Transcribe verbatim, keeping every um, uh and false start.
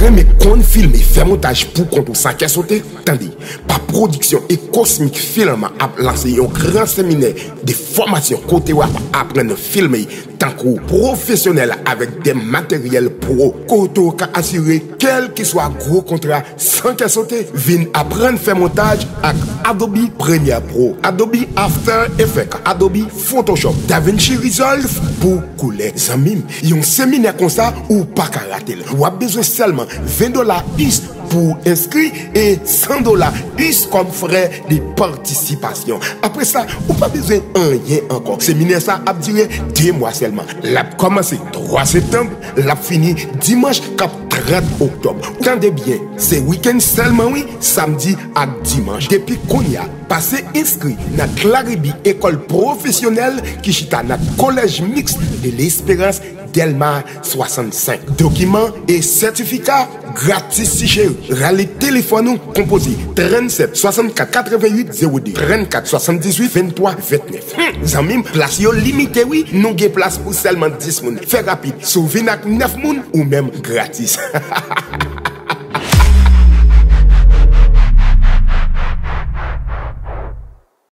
Renmen konn filme, fè montaj pou kont ou san kè sote? Tande, pa Pwodiksyon e Cosmic Film ap lanse yon gran seminè de fòmasyon kote w ap aprann filme tankou pwofesyonèl avèk de materyèl pwo, kote w ka asire kèlkeswa gwo kontra san kè sote. Vin aprann fè montaj ak Adobe Premiere Pro, Adobe After Effects, Adobe Photoshop, DaVinci Resolve pou koulè. Zanmi m, yon seminè konsa ou pa ka rate l. W ap bezwen sèlman ven dola U S pou enskri e san dola U S kòm frè de patisipasyon. Apre sa, ou pa bezwen anyen ankò. Seminè sa ap dire de mwa sèlman. L ap kòmanse twa septanm, l ap fini dimanch k ap trant oktòb. Tande byen, se wikenn sèlman wi, samdi ak dimanch. Depi kounye a, pase enskri nan Claribi École Professionnelle ki chita nan Collège Mixte de l'Espérance, Dèlma swasannsenk. Dokiman e sètifika gratis ti cheri. Rale telefòn ou, konpoze trannsèt swasannkat katrevennuit zewo de, trannsèt swasanndizuit venntwa vennèf. Hmm, zanmi m, plas yo limite wi, nou gen plas pou sèlman dis moun. Fè rapid, si w vin ak nèf moun, ou menm gratis.